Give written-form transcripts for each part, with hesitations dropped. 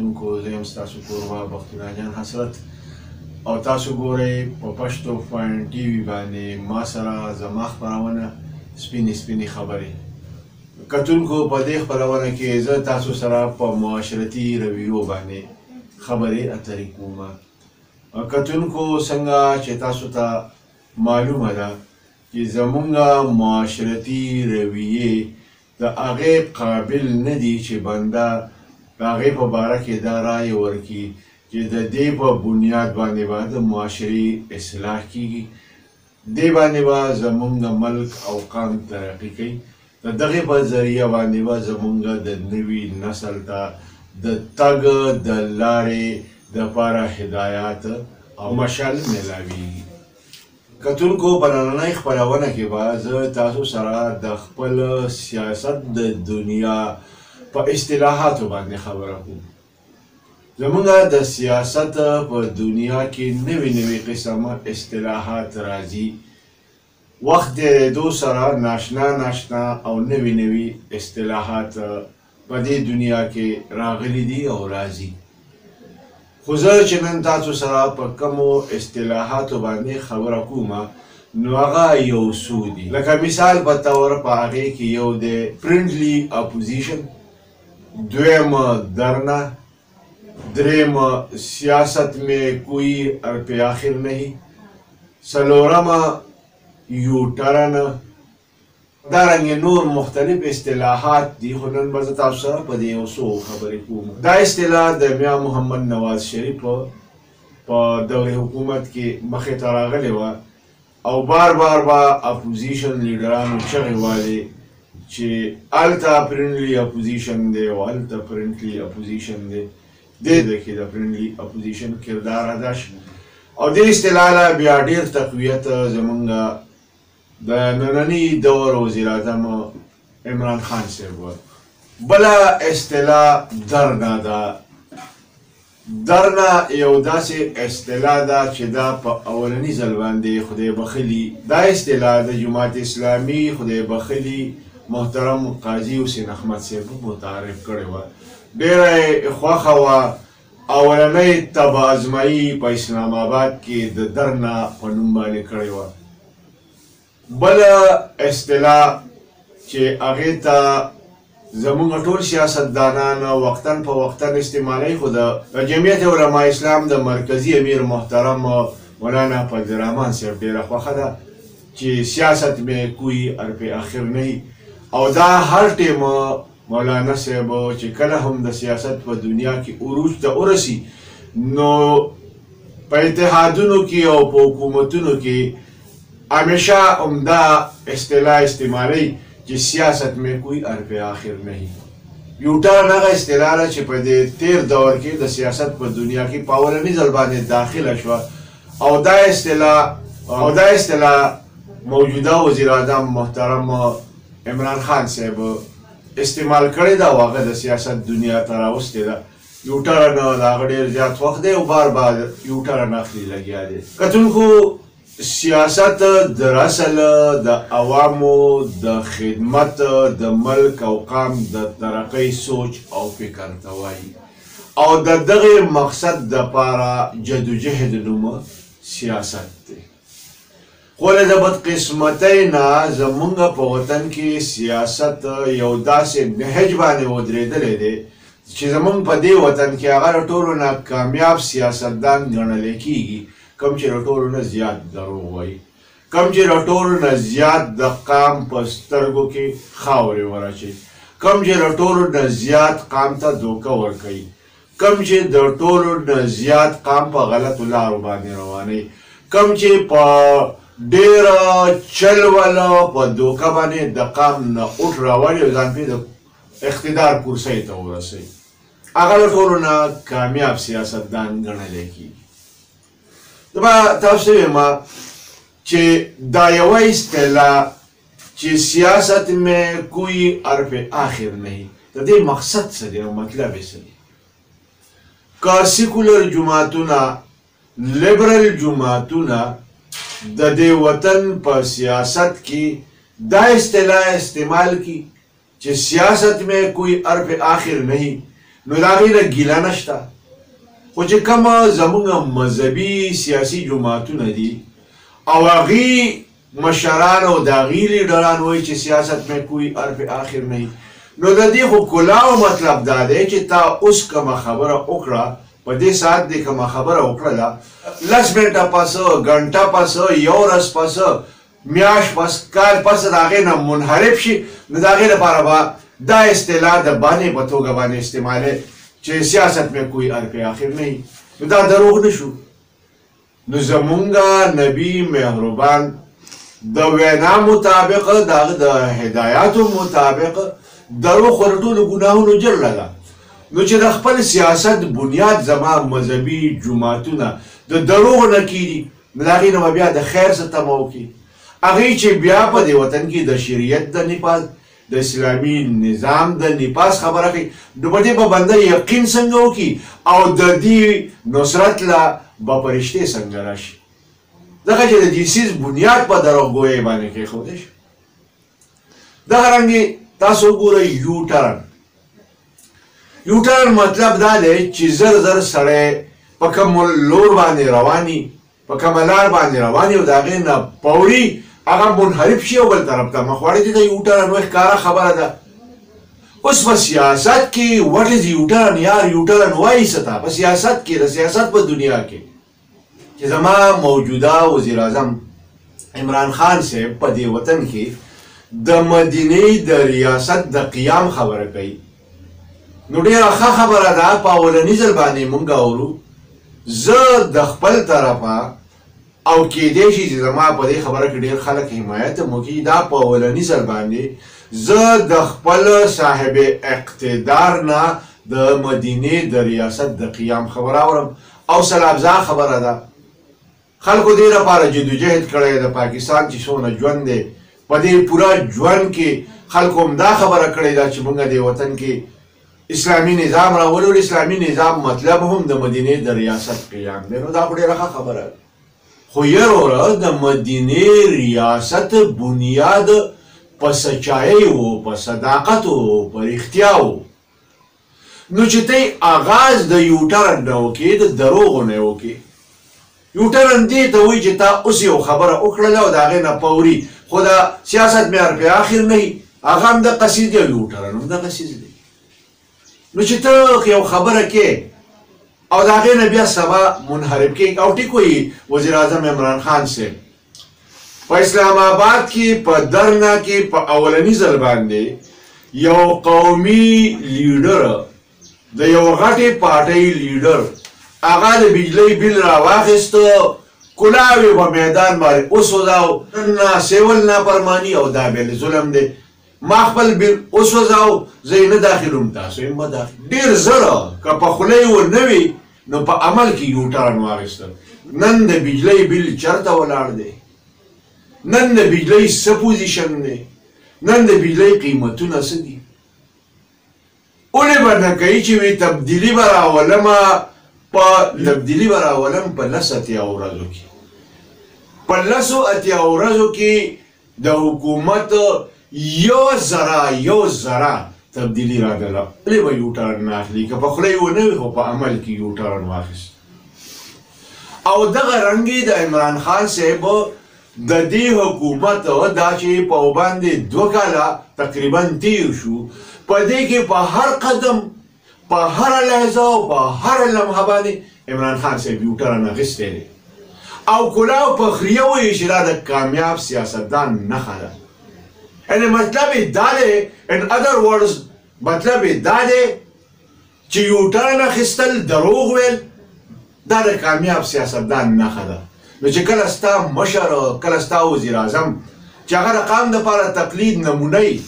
کتونکو، زه یم ستاسو کوربه بختونه جان حسرت او تاسو ګورئ په پښتو فاین ټي وي باندې ما سره زما خپرونه سپینې سپینې خبرې. کتونکو، په دې خپرونه کې زه تاسو سره په معاشرتي رویو باندې خبرې اترې کوم. کتونکو، څنګه چې تاسو ته معلومه ده چې زمونږ معاشرتي رویې د هغې قابل نه دي چې بنده د هغې په باره کې دا رایه ورکړي چې د دې په بنیاد باندې به د معاشرې اصلاح کیږي، دې باندې به زمونږ ملک او قام ترقي کوي، د دغې په ذریعه باندې به زمونږ د نوي نسل ته د تګ د لارې دپاره هدایات او مشال میلاویږي. کتونکو، په نننۍ خپرونه کې به زه تاسو سره د خپل سیاست د دنیا په اصطلاحاتو باندې خبره کوم. زمونږ د سیاست په دنیا کې نوي نوي قسمه اصطلاحات راځي، وخت تېرېدو سره ناشنا ناشنا او نوي نوي اصطلاحات په دې دنیا کې راغلي دي او راځي. خو زه چې نن تاسو سره په کومو اصطلاحاتو باندې خبره کوم نو هغه یو څو دي، لکه مثال په طور په هغې کې یو دی فرینډلي اپوزیشن، دویم درنه، دریم سیاست میں کوئی حرف آخر نہیں، څلورم یو ټرن، دارنګې نور مختلف اصطلاحات دي. خو نن به زه تاسو سره په دې یو څو خبرې کوم. دا اصطلاح د میا محمد نواز شریف په دور حکومت کې مخې ته راغلې وه او بار بار به اپوزیشن لیډرانو چغې والې چې هلته فرینډلي اپوزیشن دی او هلته فرینډلي اپوزیشن دی. دې ځای کې د فرینډلي اپوزیشن کردار ادا شي او دې اصطلاح له بیا ډېر تقویت زمونږ د ننني دور وزیر اعظم عمران خان صاحب ورکړ. بله اصطلاح درنه ده. درنه یو داسې اصطلاح ده چې دا په اولني ځل باندې خدای بخښلي دا اصطلاح د جماعت اسلامي خدای بخښلي محترم قاضي حسین احمد صاحب متعارف کړې وه. ډېره یې خوښه وه. اولنۍ طبع ازمایي په اسلام آباد کې د درنه په نوم باندې کړې وه. بله اصطلاح چې هغې ته زمونږ ټول سیاستدانان وقتاً په وقتاً استعمالوي، خو د جمعیت علماء اسلام د مرکزي امیر محترم مولانا فضل الرحمن صاحب ډېره خوښه ده چې سیاست میں کوئی حرف آخر نہیں، او دا هر ټیم مولانا صاحب چې کله هم د سیاست په دنیا کې عروج ته ورسي نو په اتحادونو کې او په حکومتونو کې همیشه همدا اصطلاح استعمالوي چې سیاست میں کوئی حرف آخر نہیں. یوټرن هغه اصطلاح ده چې په دې تیر دور کې د سیاست په دنیا کې په اولني ځل باندې داخله شوه او دا اصطلاح موجوده وزیر اعظم محترم عمران خان صاحب استعمال کړې ده او هغه د سیاست دنیا ته راوستې ده. یوټرن د هغه ډېر زیات وخت دی او بار بار یوټرن اخلي لګیا دی. کتونکو، سیاست در اصل د عوامو د خدمت، د ملک او قام د ترقۍ سوچ او فکر ته وایي او د دغې مقصد دپاره جدوجهد نوم سیاست دی. خو له د بدقسمتۍ نه زمونږ په وطن کې سیاست یو داسې نهج باندې ودرېدلی دی چې زمونږ په دې وطن کې هغه له ټولو نه کامیاب سیاستدان ګڼلی کېږي کوم چې له ټولو نه زیات دروغ وایي، کوم چې له ټولو نه زیات د قام په سترګو کې خاورې وراچوي، کوم چې له ټولو نه زیات قام ته دوکه ورکوي، کوم چې د ټولو نه زیات قام په غلطو لارو باندې روانوي، کوم چې په ډېره چل وله په دوکه باندې د قام نه اوټ راوړي او ځان پرې د اقتدار کرسۍ ته ورسوي، هغه له ټولو نه کامیاب سیاستدان ګڼلی کېږي. زه به تاسو ته وایم چې دا یوه اصطلاح چې سیاست میں کوئی حرف آخر نہیں، د دې مقصد څه دی او مطلب یې څه دی؟ که سیکولر جماعتونه، لیبرل جماعتونه د دې وطن په سیاست کې دا اصطلاح استعمال کی چې سیاست میں کوئی حرف آخر نہیں، نو د هغې نه ګیله نشته. خو چې کوم زمونږ مذهبي سیاسي جماعتونه دي او هغې مشران او د هغې لیډران وایي چې سیاست مې کوئی حرف آخر نه، نو د دې خو کلاو مطلب دا دی چې تا اوس کومه خبره وکړه، په دې ساعت دې کومه خبره وکړله، 10 منټه پس، ګنټه پس، یو ورځ پس، میاشت پس، کال پس د هغې نه منحرف شي، نو د هغې لپاره به دا اصطلاح د بانې په توګه باندې استعمالوي چې سیاست مې کوئی حرف آخر نه، نو دا دروغ نه شو. نو زمونږ نبی مهربان د وینا مطابق، د هغه د هدایاتو مطابق دروغ خو د ټولو ګناهونو جرړه ده. نو چې د خپل سیاست بنیاد زما مذهبي جماعتونه د دروغو نه کېږي، نو د هغې نه به بیا د خیر څه تمه وکړي. هغې چې بیا په دې وطن کې د شریعت د نفاذ، د اسلامي نظام د نفاذ خبره کوي، نو په دې به بنده یقین څنګه وکړي او د دې نصرت له به فرشتې څنګه راشي؟ ځکه چې د دې څیز بنیاد په دروغ ګویۍ باندې کېښودی شي. دغه رنګې تاسو وګورئ یوټرن. یوټرن مطلب دا دی چې زر زر سړی په کوم لور باندې رواني، په کومه لار باندې رواني او د هغې نه پوړي هغه منحرف شي او بل طرف ته مخ واړوي، دې ته یوټرن وایي. ښکاره خبره ده. اوس په سیاست کې what is U-turn؟ یار یوټرن وایي څه ته؟ په سیاست کې، د سیاست په دنیا کې چې زما موجوده وزیر اعظم عمران خان صاحب په دې وطن کې د مدینې د ریاست د قیام خبره کوي، نو ډېره ښه خبره ده. په اولني ځل باندې مونږ اورو. زه د خپل طرفه او کېدای شي چې زما په دې خبره کې ډېر خلک حمایت هم وکړي، دا په اولني ځل باندې زه د خپل صاحب اقتدار نه د مدینې د ریاست د قیام خبره اورم او سلابزا خبره ده. خلکو دې لپاره جدوجهد کړی، د پاکستان چې څونه ژوند دی په دې پوره ژوند کې خلکو هم دا خبره کړې ده چې موږ دې وطن کې اسلامي نظام راولو. اسلامي نظام مطلب هم د مدینې د ریاست قیام دی، نو دا خو ډېره ښه خبره ده. خو یروره د مدینې ریاست بنیاد په سچایۍ و، په صداقت و، په رښتیا و. نو چې ته آغاز د یوټرن نه وکړې، د دروغو نه وکړې، یوټرن دې ته وایي چې تا اوس یو خبره وکړله او د هغې نه پوري، خو د سیاست مې حرف آخر نه وي، هغه هم دقه څیز دی او یوټرن هم دقه څیز دی. نو چې ته یو خبره کې او د هغې نه بیا سبا منحرف کېږي، او ټیک وایي وزیر اعظم عمران خان صاحب په اسلام آباد کې په درنه کې په اولني ځل باندې یو قومي لیډر، د یو غټې پارټۍ لیډر، هغه د بجلۍ بل راواخیست، کلاوې په میدان باندې وسوځاو، نه سیول نافرماني او دا بل ظلم دی، ما خپل بل وسوځاو، زه یې نه داخلوم، تاسو یې مه داخل. ډېر زر که په خوله یې ونه وي نو په عمل کې یوټرن واخیستل. نن د بجلۍ بل چېرته ولاړ دی؟ نن د بجلۍ څه پوزیشن دی؟ نن د بجلۍ قیمتونه څه دي؟ ولې به نه کوي چې وي تبدیلي به راولمه، په تبدیلي به راولم په 10 اتیا ورځو کې، په 10 اتیا ورځو کې د حکومت یو ذره تبدیلي راغله. ولې به یوټرن نه اخلي؟ که په خوله یې ونه وي خو په عمل کې یوټرن واخیست. او دغه رنګ یې د عمران خان صاحب د دې حکومت دا چې په باندې 2 کاله تقریبا تیر شو، په دې کې په هر قدم، په هره لحظه او په هره لمحه باندې عمران خان صاحب یوټرن اخیستی دی. او کلاو په خریه وایي چې دا د کامیاب سیاستدان نښه ده. یعنې مطلب یې دا دی، in other words مطلب یې دا دی چې یوټرن اخیستل، دروغ ویل، دا د کامیاب سیاستدان نښه ده. نو چې کله ستا مشر، کله ستا وزیر اعظم چې هغه د قام دپاره تقلید نمونه وي،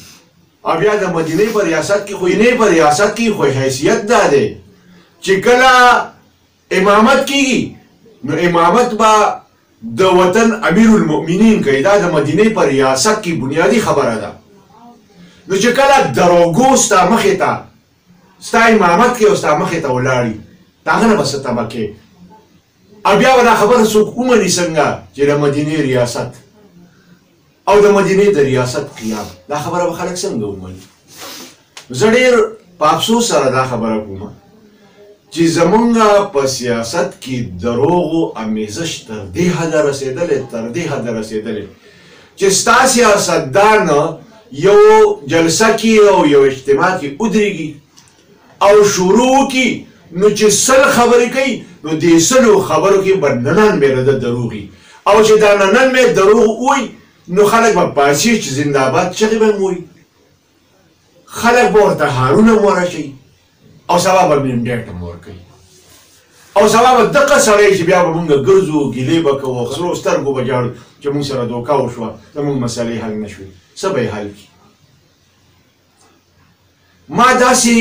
او بیا د مدینې په ریاست کې خو یې په ریاست کې خو حیثیت دا دی چې کله امامت کیږي نو امامت به د وطن امیر المؤمنین کوي. دا د مدینې په ریاست کې بنیادي خبره ده. نو چې کله دروغو ستا مخې ته، ستا امامت کوي او ستا مخې ته ولاړي، د هغه نه به څه تمه کوې؟ او بیا به دا خبره څوک ومني څنګه چې د مدینې ریاست او د مدینې د ریاست قیام، دا خبره به خلک څنګه ومني؟ زه ډېر په افسوس سره دا خبره کوم چې زمونږ په سیاست کې دروغو امیزش تر دې حده رسېدلی، تر دې حده رسېدلی چې ستا سیاستدان یو جلسه کې او یو اجتماع کې ودرېږي او شروع وکړي، نو چې 100 خبرې کوي نو دې 100 خبرو کې به 99 له ده دروغ وي، او چې دا 99 دروغ ووایي نو خلک به پاڅي چې زنده‌آباد چغې به هم ووایي، خلک به ورته هارونه هم ورچوي، او سبا به مینډیټ هم ورکوي، او سبا به دقه سړی چې بیا به مونږ ګرځو، ګیلې به کوو، سرو سترګو به ژاړو چې مونږ سره دوکه وشوه، زمونږ مسئلې حل نه شوې. څه به یې حل کړي؟ ما داسې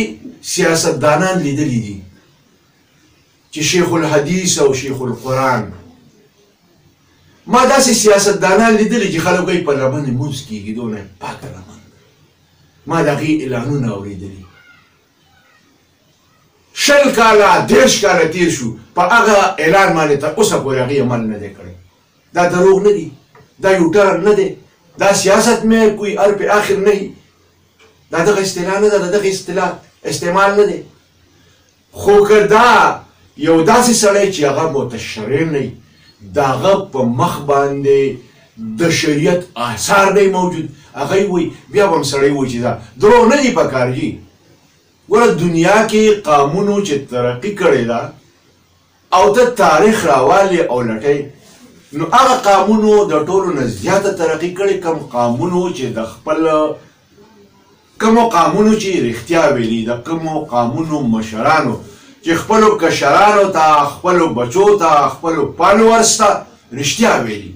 سیاستدانان لیدلي دي چې شیخ الحدیث او شیخ القرآن، ما داسې سیاستدانان لیدلي چې خلک وایي په لمن یې لمونځ کېږي، دونه یې پاکه لمن. ما د هغې اعلانونه اورېدلي. 20 کاله 30 کاله تېر شو، په هغه اعلان باندې تر اوسه پورې هغې عمل نه دی کړی. دا دروغ نه دي، دا یوټرن نه دی، دا سیاست مې کوئی ار په آخر نه وي، دا دغه اصطلاح نه ده، دا دغه اصطلاح استعمال نه دی. خو که دا یو داسې سړی چې هغه متشرع نه وي، د هغه په مخ باندې د شریعت آثار نه موجود، هغه یې وایي، بیا به هم سړی وایي چې دا دروغ نه دي پکار جي. ګوره دنیا کې قامونو چې ترقي کړې ده او ته تاریخ راوالې او لټې، نو هغه قامونو د ټولو نه زیاته ترقي کړې کم قامونو چې د خپل کومو قامونو چې رښتیا ویلي، د کومو قامونو مشرانو چې خپلو کشرانو ته، خپلو بچو ته، خپلو فالوورز ته رښتیا ویلي،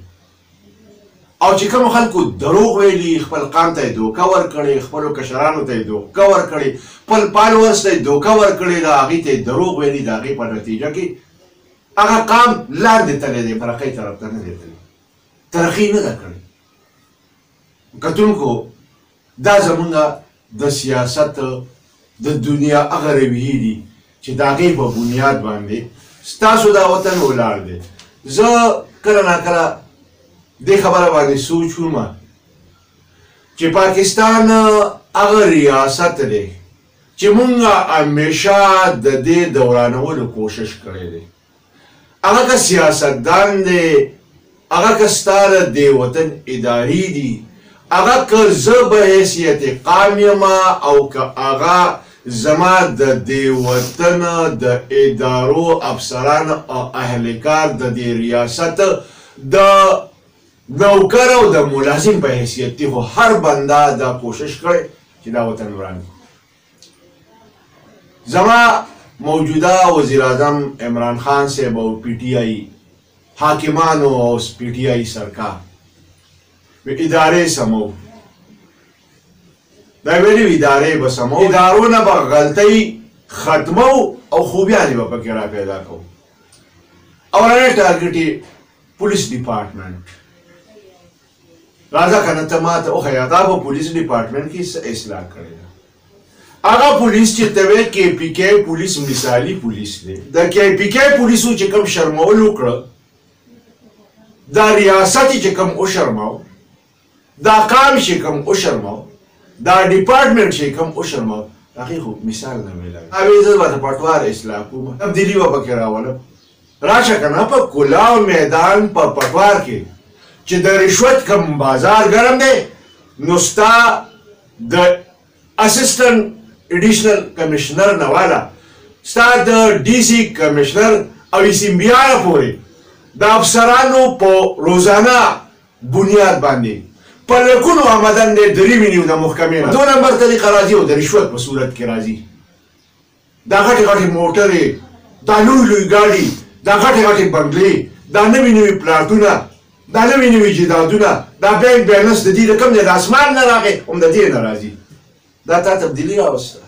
او چې کومو خلکو دروغ ویلي، خپل قام ته یې دوکه ورکړې، خپلو کشرانو ته یې دوکه ورکړې، خپل فالوورز ته یې دوکه ورکړې، د هغې ته یې دروغ ویلي، د هغې په نتیجه کې هغه قام لاندې تللی دی، ترقۍ طرف ته نه دی تللی، ترقي نه ده کړې. کتونکو، دا زمونږ د سیاست د دنیا هغه رویې دي چې د هغې په بنیاد باندې ستاسو دا وطن ولاړ دی. زه کله ناکله دې خبره باندې سوچ کوم چې پاکستان هغه ریاست دی چې مونږ همیشه د دې دورانولو کوشش کړی دی. هغه که سیاستدان دی، هغه که ستا د دې وطن ادارې دي، هغه که زه به حیثیت قام یم او که هغه زما د دې وطن د ادارو افسران او اهلکار د دې ریاست د نوکر او د ملازم په حیثیت دي، خو هر بنده دا کوشش کړی چې دا وطن وران کړي. زما موجوده وزیر اعظم عمران خان صاحب او پی ټی آی حاکمانو او پی ټی آی سرکار ادارې سمو، دا ویلي ادارې به سمو، ادارو نه به غلطۍ ختمو او خوبیانې به پکې را پیدا کوو. اولنی ټارګټ یې پولیس ډپارټمنټ. راځه که نه ته ما ته وښیه تا په پولیس ډپارټمنټ کې څه اصلاح کړې ده؟ هغه پولیس چې ته وایې کې پي کې پولیس مثالي پولیس دی، د کې پي کې پولیسو چې کوم شرمول وکړه، دا ریاست یې چې کوم وشرماو، دا قام چې کوم وشرماو، دا ډپارټمنټ چې کوم وشرماو، هغې خو مثال نه میلاوي. هغې زه به د پټوار اصلاح کوم، تبدیلي به پکې راولم. راشه که نه په کلاو میدان په پټوار کې چې د رشوت کوم بازار ګرم دی، نو ستا د اسسټنټ ایډیشنل کمشنر نه والا ستا د ډي سي کمشنر او اسمبیار پورې د افسرانو په روزانه بنیاد باندې په لکونو آمدن دی د ریونیو د محکمې نه 2 نمبر طریقه راځي او د رشوت په صورت کې راځي. دا غټې غټې موټرې، دا لوی لوی ګاډي، دا غټې غټې بنګلې، دا نوي نوي پلاټونه، دا نوي نوي جدادونه، دا بانک بیلنس د دې د کوم ځای د اسمان نه راغی، هم د دې نه راځي. دا تا تبدیلي راوسته.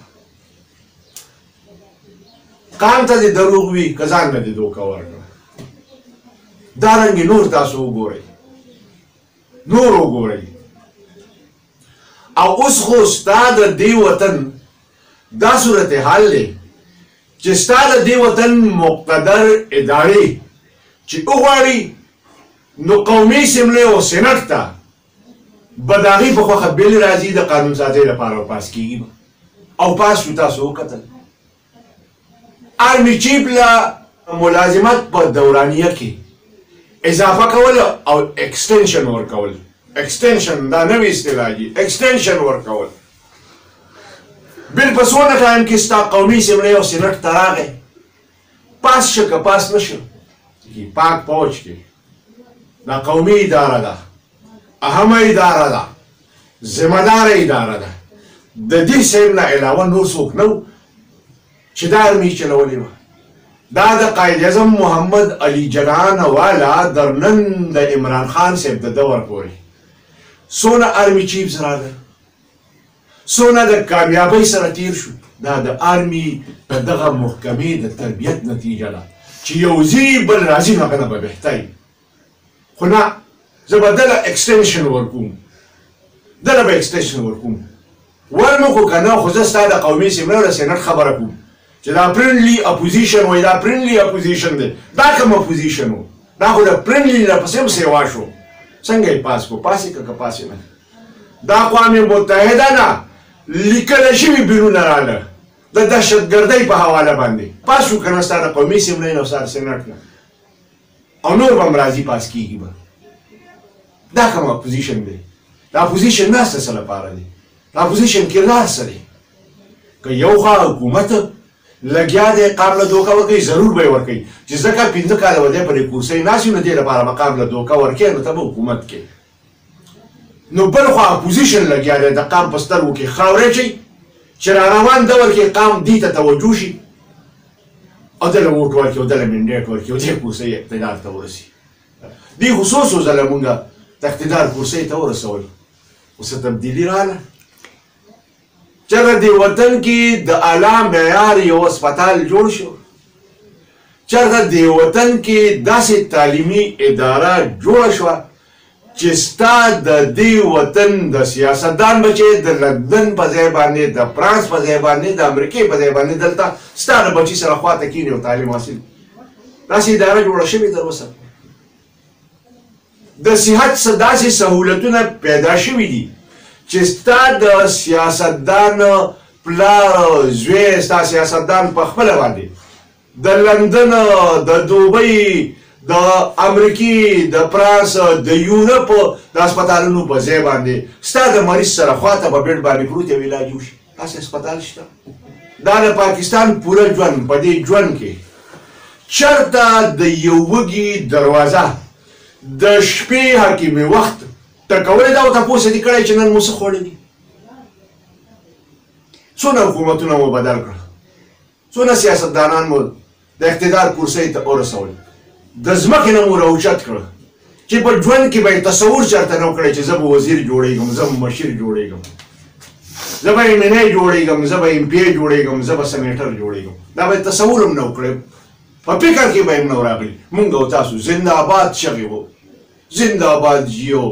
قام ته دې دروغ وي که ځان له دې دوکه ورکړه. دا رنګې نور تاسو وګورئ، نور وګورئ. او اوس خو ستا د دې وطن دا صورتحال دی چې ستا د دې وطن مقتدر ادارې چې وغواړي نو قومي اسمبلۍ او سېنټ ته به د هغې په خوښه بل راځي د قانون سازۍ لپاره پاس کېږي. او پاس شو. تاسو وکتل آرمي چیف له ملازمت په دورانیه کې اضافه کول او extension ورکول. extension دا نوې اصطلاح دي، extension ورکول. بل په څونه time کې ستا قومي اسمبلۍ او سېنټ ته راغی، پاس شو که پاس نه شو؟ پاک پوج کې دا قومي اداره ده، اهمه اداره ده، ذمه داره اداره ده. د دې صاحب نه علاوه نور څوک نه و چې دا ارمي چلولې وه. دا د قائد اعظم محمد علي جناح نه والا در نن د عمران خان صاحب د دور پورې څونه army chiefs راغله، څونه د کامیابۍ سره تیر شو. دا د ارمي د دغه محکمې د تربیت نتیجه ده چې یو ځي بل راځي نو هغه نه به بهتر وي. خو نه، زه به دله extension ورکوم، دله به extension ورکوم. ورمو خو که نه، خو زه ستا د قومي اسمبلۍ او د سېنټ خبره کوم چې دا friendly opposition وایي، دا friendly opposition دی. دا کوم اپوزیشن و؟ دا خو د friendly نه پسې هم سیوا شو. څنګه یې پاس کړو؟ پاس یې کړه که پاس یې نه؟ دا اقوام متحده نه لیکل شوي بلونه راغله د دهشتګردۍ په حواله باندې. پاس شو که نه ستا د قومي اسمبلۍ نه او ستا د سېنټ نه، او نور به هم راځي پاس کېږي به. دا کوم اپوزیشن دی؟ د اپوزیشن ناسته څه لپاره دی؟ د اپوزیشن کردار څه دی؟ که یو خوا حکومت لګیا دی قام له دوکه ورکوي، ضرور به یې ورکوي چې ځکه 5 کاله به دی په دې کرسۍ ناست وي، نو دې لپاره به قام له دوکه ورکوي، نو ته به حکومت کوې. نو بل خوا اپوزیشن لګیا دی د قام په سترګو کې خاورې اچوي چې را روان دور کې قام دې ته توجه شي او دله ووټ ورکړي او دله mandate ورکړي او دې کرسۍ اقتدار ته ورسي. دې خو څو څو ځله مونږ د اقتدار کرسۍ ته ورسول، خو څه تبدیلي راغله؟ چېرته دې وطن کې د اعلی معیار یو هسپتال جوړ شو؟ چېرته دې وطن کې داسې تعلیمي اداره جوړه شوه چې ستا د دې وطن د سیاستدان بچی د لندن په ځای باندې، د فرانس په ځای باندې، د امریکې په ځای باندې دلته ستا د بچي سره خواته کښېني او تعلیم حاصل؟ داسې اداره جوړه شوې تر اوسه؟ د صحت څه داسې سهولتونه پیدا شوي دي چې ستا د سیاستدان پلار زوی، ستا سیاستدان په خپله باندې د لندن، د دوبۍ، د امریکې، د فرانس، د یورپ د هسپتالونو په ځای باندې ستا د مریض سره خواته په bed باندې پروت یو علاج وشي؟ داسې هسپتال شته؟ دا د پاکستان پوره ژوند، په دې ژوند کې چېرته د یو وږي دروازه د شپې حکیمې وخت ټکولې ده او تپوس یې دي کړی چې نن مو څه خوړلي؟ څونه حکومتونه مو بدل کړه، څونه سیاستدانان مو د اقتدار کرسۍ ته ورسول، د ځمکې نه مو راوچت کړه چې په ژوند کې به یې تصور چېرته نه وکړی چې زه به وزیر جوړېږم، زه به مشیر جوړېږم، زه به ایم این ای جوړېږم، زه به ایم پي ای جوړېږم، زه به سنیټر جوړېږم. دا به یې تصور هم نه وکړی، په فکر کې به یې هم نه راغلي. مونږ او تاسو زنده آباد چغې وو، زنده آباد جیو،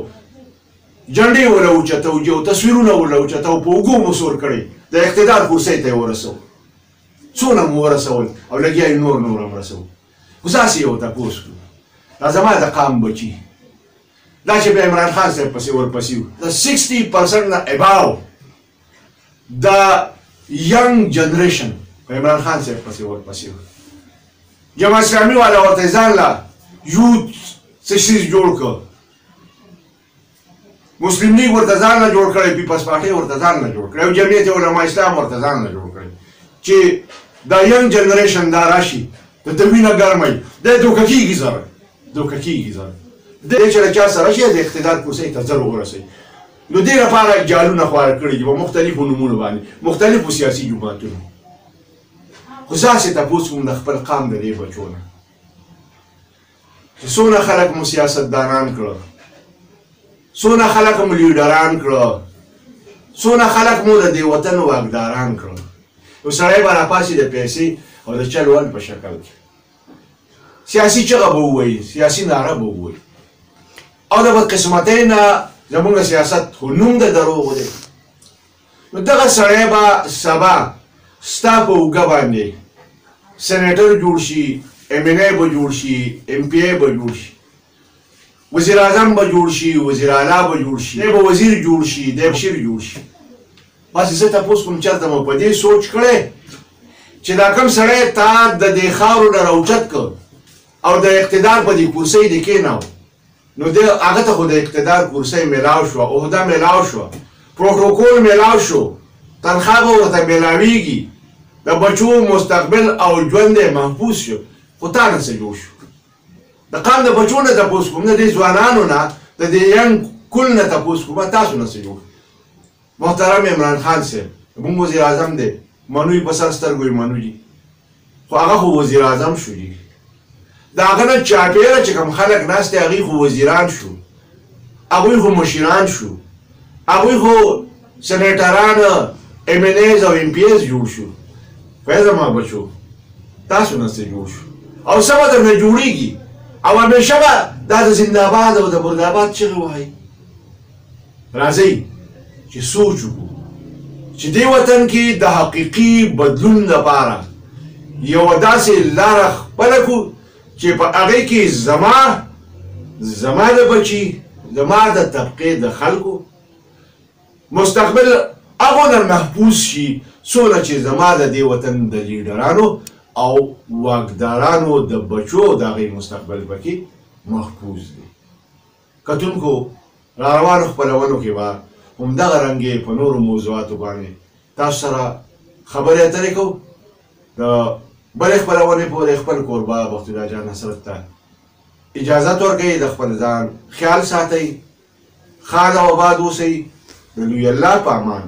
جنډې وله اوچتو جیو، تصویرونه وله اوچتو، په اوږو مو سور کړی، د اقتدار کرسۍ ته یې ورسو. څونه مو ورسول او لګیا یې نور نور هم رسو. خو زه هسې یو تپوس کړو، دا زما د قام بچي دا چې بیا عمران خان صاحب پسې ورپسې وو، د 60% نه above د young generation په عمران خان صاحب پسې ورپسې وو. جماعت اسلامي والا ورته ځان له youth څه څیز جوړ کړ، مسلم لیګ ورته ځان له جوړ کړی، پیپلز پارټۍ ورته ځان له جوړ کړی او جمعیت علما اسلام ورته ځان له جوړ کړی چې دا young generation دا راشي د ده وینه ګرمه وي، دی دوکه کېږي زر، دوکه کېږي زر. دی چې له چا سره شي د اقتدار کرسۍ ته زر ورسوي. نو دې لپاره جالونه خواره کړي دي په مختلفو نومونو باندې، مختلفو سیاسي جماعتونو. خو زه هسې تپوس کوم د خپل قام د دې بچو نه چې څونه خلک مو سیاستدانان کړه، څونه خلک مو لیډران کړه، څونه خلک مو د دې وطن واکداران کړه. یو سړی به راپاڅي د پیسې او د چل ول په شکل کې سیاسي چغه به ووایي، سیاسي نعره به ووایي، او د بدقسمتۍ نه زمونږ سیاست خو نوم د دروغو دی. نو دغه سړی به سبا ستا په اوږه باندې سنیټر جوړ شي، ایم این ای به جوړ شي، ایم پي ای به جوړ شي، وزیر اعظم به جوړ شي، وزیر اعلی به جوړ شي، دی به وزیر جوړ شي، دی به مشیر جوړ شي. بس زه تپوس کوم، چېرته مو په دې سوچ کړی چې دا کوم سړی تا د دې خاورو نه راوچت کړ او د اقتدار په دې کرسۍ دې کېناو، نو دی هغه ته خو د اقتدار کرسۍ میلاو شوه، عهده میلاو شوه، پروتوکول میلاو شو، تنخوا به ورته میلاویږي، د بچو مستقبل او ژوند یې محفوظ شو، خو تا نه څه جوړ شو؟ د قام د بچو نه تپوس کوم، د دې ځوانانو نه، د دې ینګ کل نه تپوس کوم، تاسو نه څه جوړ؟ محترم عمران خان صاحب موږ وزیر اعظم دی، منو یې په سر سترګو یې منو جي، خو هغه خو وزیر اعظم شو جي. د هغه نه چاپېره چې کوم خلک ناست دي هغوی خو وزیران شو، هغوی خو مشیران شو، هغوی خو سنیټران، ایم این ایز او ایم پی ایز جوړ شو. خو زما بچو تاسو نه څه جوړ شو او څه به درنه جوړېږي؟ او همیشه به دا د زنده‌باد او د مرداباد چغې وهئ. راځئ چې سوچ وکړو چې دې وطن کې د حقیقي بدلون لپاره یوه داسې لاره خپله کړو چې په هغې کې زما د بچي، زما د طبقې د خلکو مستقبل هغو نه محفوظ شي څونه چې زما د دې وطن د لیډرانو او واکدارانو د بچو د هغې مستقبل پکې محفوظ دی. کتونکو، را روانو خپرونو کې به همدغه رنګې په نورو موضوعاتو باندې تاسو سره خبرې اترې کوو. د بلې خپرونې پورې خپل کوربه بخت الله جان حسرت ته اجازت ورکوي. د خپل ځان خیال ساتئ، ښاد او آباد اوسئ. د لوی الله په امان.